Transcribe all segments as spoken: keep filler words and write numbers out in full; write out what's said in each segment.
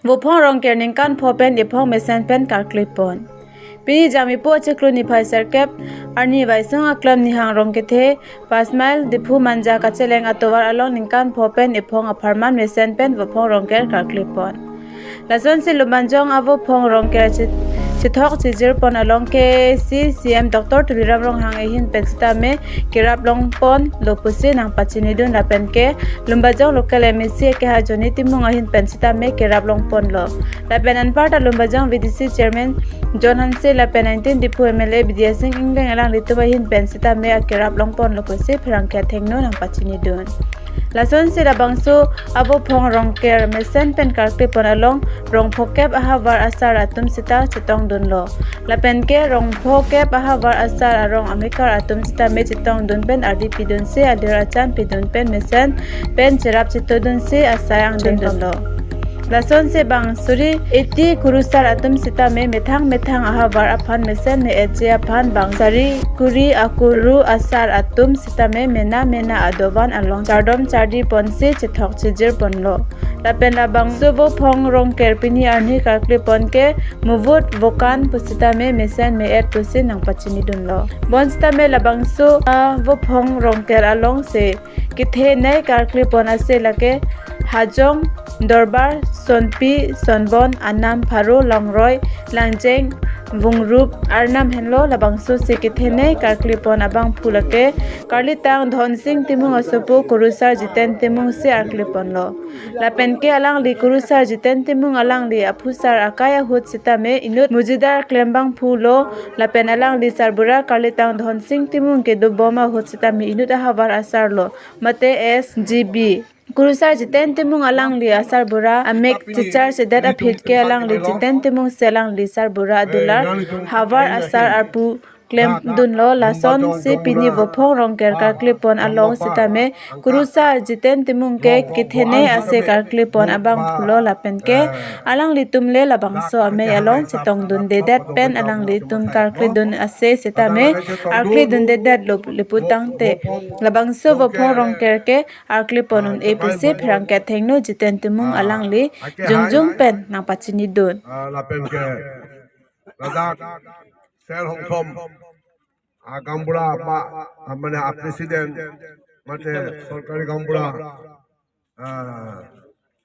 Vophong Rongker ningkan pho pen ephong mesen pen karkli pon. Pini Jangmipo achiklo niphai sirkep arni Vaisong aklem Nihang Rongkethe, Pasmail Diphu Manja kacheleng atovar along ningkan pho pen ephong apharman mesen pen Vophong Rongker karkli pon. Lasonsi Lumbajong a-Vophong Rongker chit-, chithok chijir pon along K A A C C M Doctor Tuliram Ronghang ahin pen sitame kerap long ponlo pusi nangpachinidun lapen ke Lumbajong local M A C akehai Johnny Timung ahin pen sitame kerap long ponlo. Lapen anparta Lumbajong V D C Chairman John Hanse lapen nineteen Diphu M L A Bidya Sing Engleng alanglitum ahin pen sitame akerap long ponlo pusi pherangke athengno nangpachinidun. Lasonsi labangso a-Vophong Rongker mesen pen karkli pon along rong phokep ahavar asar atum sita chetongdunlo. Lapen ke rong phokep ahavar asar arong amekar atum sitame chetongdun pen ardi pidunsi alir achan pidun pen mesen pen cherap chetodunsi asai angdundunlo. Lasonsi bang suri eighty kurusar atum sitame methang methang ahavar aphan mesen me-etji aphan bang sari kuri akuru asar atum sitame mena mena adovan along chardom chardi ponsi chithok chijir ponlo. Lapen labangso Vophong Rongker pini arni karkli pon ke muvut vokan pusitame mesen me-et pusi nangpachinidunlo. Bonsitame labangso a-Vophong Rongker alongsi kethenei karkli pon ase lake Hajong, Dorbar, Sonpi, Sonbon, Anam, Pharo, Longroi, Langjeng, Vungrup, Arnam henlo. Labangso si kethenei karkli pon abangphu lake karlitang Dhonsing Timung asopo kurusar Jiten Timung si arkli ponlo. Lapen ke alangli kurusar Jiten Timung alangli aphusar akai ahut sitame inut mujidar klem bangphulo. Lapen alangli sarbura karlitang Dhonsing Timung kedobom ahut sitame inut ahavar asarlo. Mate S G B. Kurusar Jiten Timung alangli asarbura amek chichar chedet aphi ke alangli Jiten Timung si alangli sarbura adular havar asar arpu klemdunlo. Lasonsi pini Vophong Rongker karkli pon along sitame kurusar Jiten Timung ke kethenei ase karkli pon abangphulo lapen ke alanglitum le labangso amei along chetongdundedet pen alanglitum karklidun ase sitame arklidundedetlo pu tangte labangso Vophong Rongker ke arkli pon un-e pusi pherangke athengno Jiten Timung alangli jongjong pen nangpachinidun. Ah, lapen ke ladak Sel Hongthom, ah, gaonbura ba, ah, mane, ah, president, mate sorkari gaonbura, ah,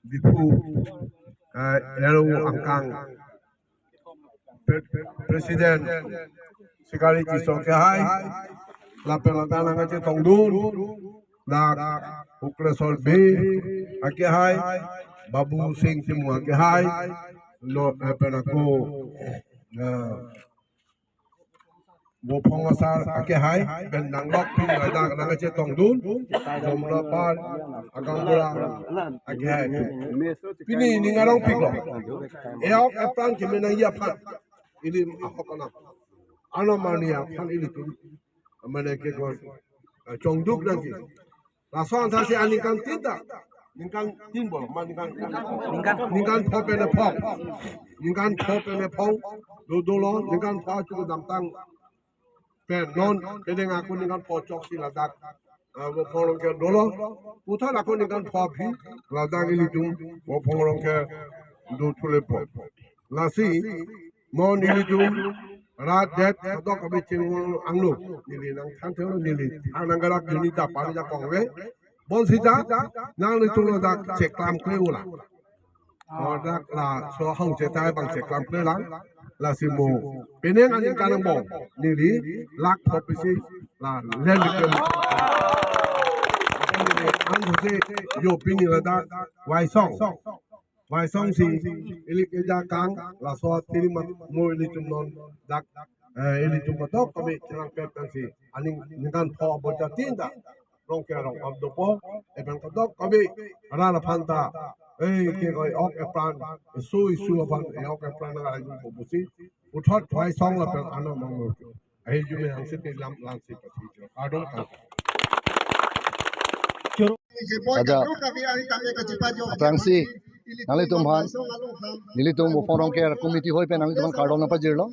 Diphu, ah, Ero Angkang, Pre-, President Sikari Tisso akehai, lapen ladak nangkachetongdun, dak Hukleswar Bey akehai, Babu Sing Timung akehai, lo, eh, pen ako, eh, Vophong asar akehai, pen nanglok pini ladak nangkachetongdun, Jomrapar agaonbura akehai. Pini ning arongpiklo. E-ok epran kemenangji aphan ili ahok anam. Anam arni aphan ilitum mane ke ko, eh, chongduk nangji. Laso anthasi aningkan tin ta. Ningkan tin bo, ma ningkan, ningkan, ningkan pho pen ephong. Ningkan pho pen ephong do dolo, ningkan pho achu damtang pen non, kedeng ako ningkan pho choksi ladak, ah, Vophong Rongker dolo. Puthot ako ningkan pho aphi ladak ilitum Vophong Rongker do thulepo. Lasi non ilitum rat det kadokave chingvang angno, neli nangthan thelo, neli thang nangkarak juni ta pari jakong ave. Bonsita nanglitum ladak cheklam kle ula. Oh, dak laso ahong chetai abang cheklam kle lang. Lasi mo penang aningkan angbong neli lak pho pisi la len dikle. Ansi yo pini ladak Vaisong. Vaisong si ili kejakong laso atiri mat mo ilitum non dak, eh, ilitum kadokave chelang pet kan si aning ningkan pho abot jatin ta Rongker arong abdopo, epeng kadokave arat aphan ta, eh, ke ko e-ok epran, isu isu aphan e-ok epran nang ayu po pusi puthot Vaisong lapen ano manglo. Ahi jume hangsi te lam lam si pati jo. Kardom, kardom. Aja. Aphrangsi nanglitum aphan, nelitum Vophong Rongker committee hoi pen nanglitum aphan kardom nangpajirlo.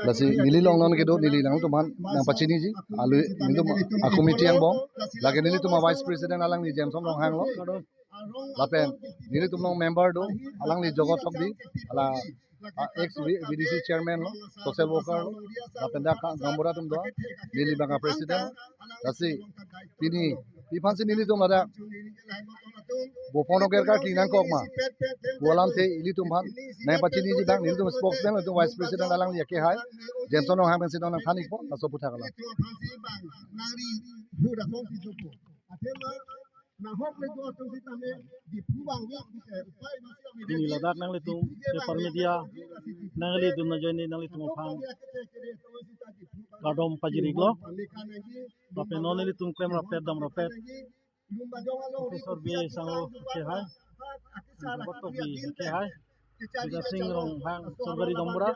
Lasi neli along non kedo neli nanglitum aphan nangpachiniji. Alu nelitum a-committee angbong. Lake nelitum a-vice president alangli Jameson Ronghang lo. Lapen nelitum along member do, alangli Jogot Tokbi, hala, ah, ex V D C chairman lo, social worker lo, lapen dak gaonbura atum do, neli abang a president. Lasi pini, pi aphansi nelitum ladak Bophong Rongker karkli nangkok ma pu alamthe ilitum aphan nangpachiniji abang, nelitum spokesman, nelitum vice president alangli akehai Jameson Ronghang pensi nangthan-ikpo, laso aphuthak alam. Pini ladak nanglitum paper media nanglidun ajoine nanglitum aphan kardom pajir-iklo. Lapen non nelitum klem rapet dam rapet Professor B A Sangho akehai, Jogot Tokbi akehai, Bidya Sing Ronghang, sorkari gaonbura,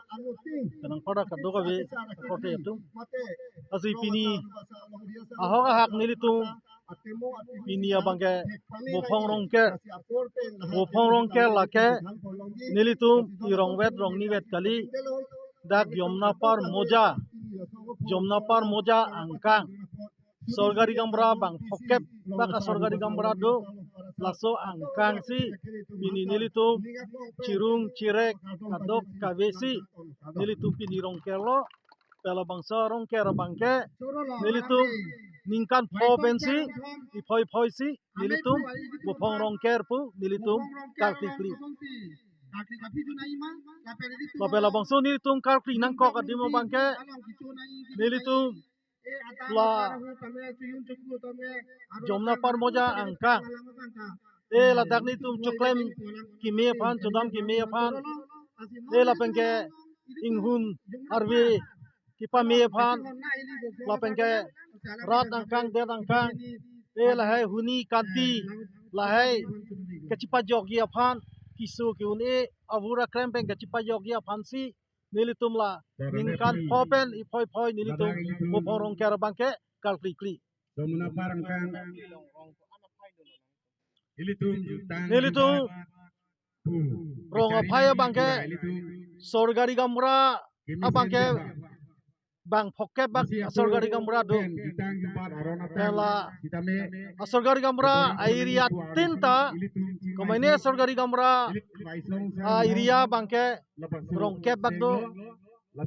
penang pada kadokave akorte atum. Lasi pini ahok ahak nelitum pini abangke Bophong Rongker, Bophong Rongker lake nelitum irong vet rongni vet kali, dak Jamnapar Moja, Jamnapar Moja angkang sorkari gaonbura bang phokep bak asorkari gaonbura do, laso angkangsi pini nelitum chirung chirek kadokavesi nelitum pini rongkerlo. Pen labangso arongker abangke nelitum ningkan pho pensi iphoi phoisi nelitum Bophong Rongker pu nelitum karklikli. Lapen labangso nelitum karkli nangkok adim abangke nelitum la Jamnapar Moja angkang, e ladak nelitum choklem keme aphan, chodam keme aphan, e lapenke inghun arve kepame aphan, lapenke rat angkang det angkang, e lahai huni kanti, lahai kachepajokji aphan, keso ke-un-e avur akrem pen kachepajokji aphansi nelitum la ningkan pho pen iphoi phoi nelitum Bophong Rongker abangke karklikli. Jamnapar angkang ilitum jutang nelitum pu rong aphai abangke ilitum sorkari gaonbura abangke bang phokep bak sorkari gaonbura do. Pen la sorkari gaonbura a-area tinta, komaine sorkari gaonbura a-area abangke rongkep bak do,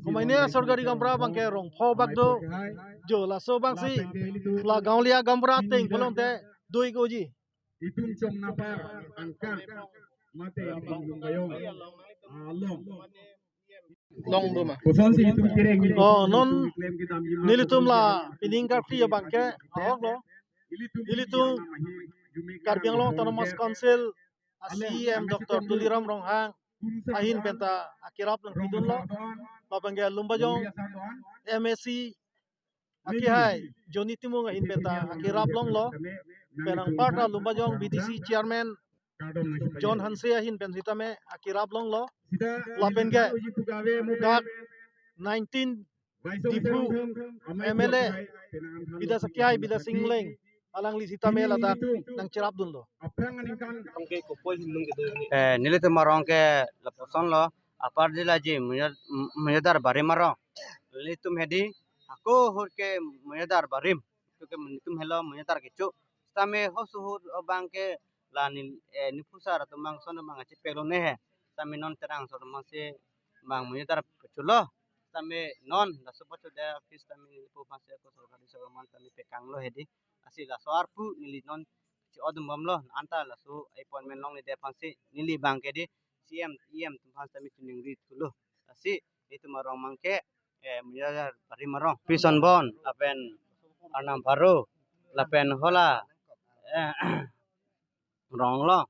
komaine sorkari gaonbura abangke rongpho bak do. Jo laso abangsi la gaonlia gaonbura ateng pulote do-ikji. Itum Jamnapar angkang mate itum Lumbajong along. Long do ma. Kosonsi itum kereng. Oh, non nelitum la pining karkli abangke ahoklo. Ilitum Karbi Anglong Autonomous Council a-C E M Doctor Tuliram Ronghang ahin penta akerap nangpidunlo. Lapenke Lumbajong M A C akehai Johnny Timung ahin penta akerap longlo. Penang parta Lumbajong B D C chairman John Hanse ahin pen sitame akerap longlo. Lapenke dak nineteen Diphu M L A Bidya Sing, akehai Bidya Sing Engleng, alangli sitame ladak nangcherapdunlo. Eh, nelitum arong ke lapusonlo, Upper Dillaji Moja-, Mojadar Barim arong. Nelitum hedi hako ahut ke Mojadar Barim, itu ke nelitum helo Mojadar kecho. Sitame halaso ahut abangke la neli, eh, nelitum sar atum bang son bang achi pelo ne he. Sitame non terang son bang si bang Mojadar kecho lo. Sitame non laso pacho da office sitame nelitum bang si ko sorkari servant sitame pekanglo hedi. Lasi laso arpu neli non chi odum bomlo, anta laso appointment longle det aphansi neli abangke di C M, E M atum aphan sitame chiningri thulo. Lasi itum arong abangke, eh, Mojadar Barim arong. Pison bon, lapen Arnam Pharo, lapen hala, eh, rong lo,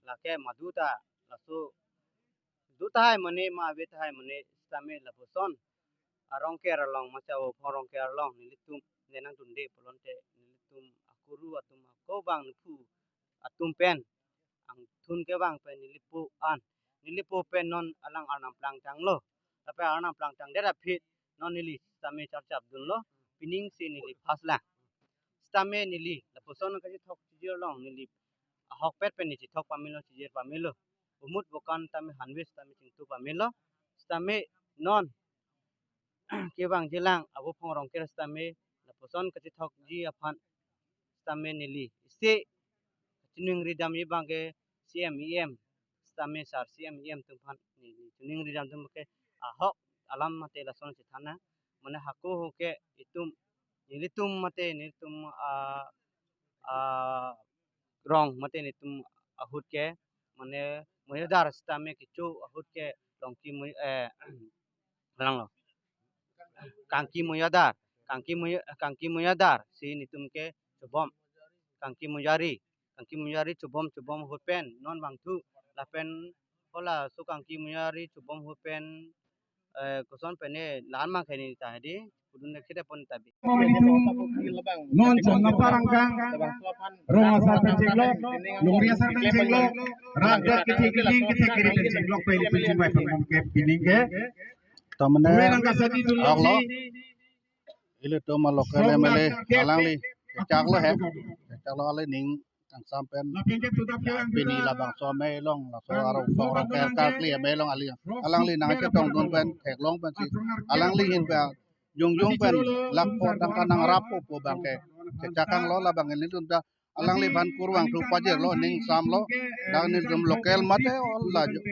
lake madu ta, laso do tahai mane ma ave tahai mane sitame lapuson arong ker along, masa o phong arong ker along nelitum ne nangdunde pulote nelitum akuru atum ako bang nephu atum pen angthun kevang pen nelipo an, nelipo pen non alang arnam plangtanglo. Lapen arnam plangtang det aphi non neli sitame charchapdunlo, pining si neli pass lang. Sitame neli lapuson kachethok chijir along neli ahokpet pen neli chethok pamelo, chijir pamelo. Umut bokan tame hanvis tame chingtu pamelo. Sitame non kevangji lang avo phong arong ker sitame lapuson kachethokji aphan sitame neli isi chiningri damji abang ke C M, E M, sitame sar C M, E M atum aphan neli chiningri dam atum ke ahok alam mate lason chethan nang. Mane hako ho ke itum, nelitum mate nelitum, ah, ah, rong mate nelitum ahut ke, mane Moyadar sitame kecho ahut ke Longki Moy-, eh, lang lo. Kangki Moyadar, Kangki Moy-, Kangki Moyadar si nelitum ke chobom. Kangki Moyari, Kangki Moyari chobom, chobom ahut pen non bangthu lapen halaso Kangki Moyari chobom ahut pen, eh, koson pen ne lan mang khe neli ta hedi, kudun ne khede pon tabi. Non chong na parang kang, rong asar pen chenglok, longri asar pen chenglok, rat rat kethe keling kethe kiri pen chenglok, peli pen chingvai pen bom ke pining ke. Tamane, ave nang kasadi dun lo, si. Ilitum a local M L A alangli chaklo he. Chaklo, alangli ning kangsam pen. Pini labangso amei along, laso arong song arong ker karkli amei along alangli, alangli nangchetong dun pen, theklong pensi, alangli ahin pen jongjong pen lakh pho tangka nangrappo pu abang ke chechak kanglo. Labang nelitum ta alangliphan kurvangthu pajirlo, ning samlo. Dak nelitum local mate all la Jo-,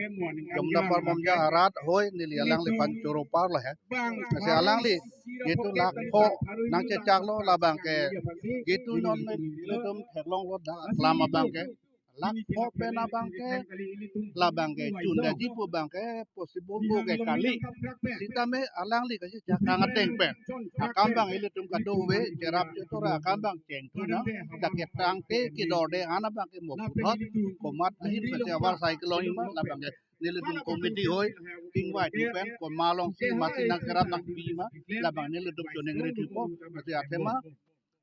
Jamuna Parmomja arat hoi neli alangliphan choro parlo he. Lasi alangli jitu lakh pho nangchechaklo, labang ke jitu non nelitum theklonglo dak aklam abang ke lakh pho pen abang ke, labang ke chun daji pu abang ke possible pu ke kali. Sitame alangli kachechak kang ateng pen akam abang ilitum kadokave cherap chetora akam abang chengthu nang. Dak ketangte kedorde an abang ke mo puthot, komat ahin pensi avar cycle ong ma, labang ke nelitum committee hoi chingvaithu pen komat alongsi masi nangkerap nangpi ma, labang nelitum choningri thupo. Masi athema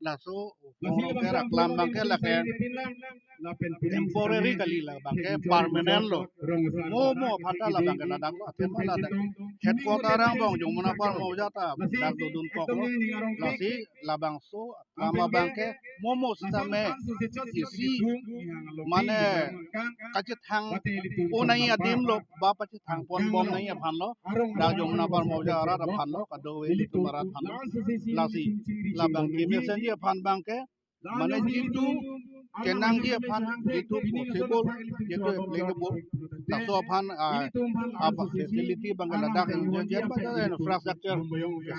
laso ong arong ker aklam abang ke lake temporary kali, labang ke permanent lo. Mo mo aphan ta labang ke ladak lo, athema ladak headquarter angbong Jamuna Parmomja ta dak dodun koklo. Lasi labangso aklam abang ke mo mo sitame isi mane kachethang pon nangji adim lo, ba pachethang pon bom nangji aphan lo, dak Jamuna Parmomja arat aphan lo, kadokave ilitum arat aphan lo. Lasi labang kemesenji aphan abang ke, mane jitu kenangji aphan, jitu possible, jitu applicable, laso aphan, ah, apa facility abang ke ladak, infrastructure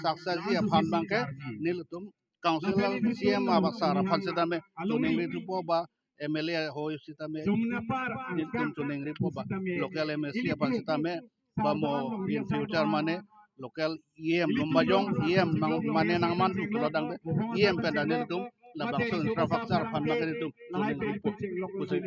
success ji aphan abang ke nelitum councillor, C M aba sar aphan sitame choningri thupo, ba M L A hoi sitame nelitum choningripo, ba local M A C aphan sitame, ba mo in future mane local E M Lumbajong, E M nang mane nangmantu pulo tangte, E M pen ta nelitum labangso infrastructure aphan abang ke nelitum choningripo. Pusi.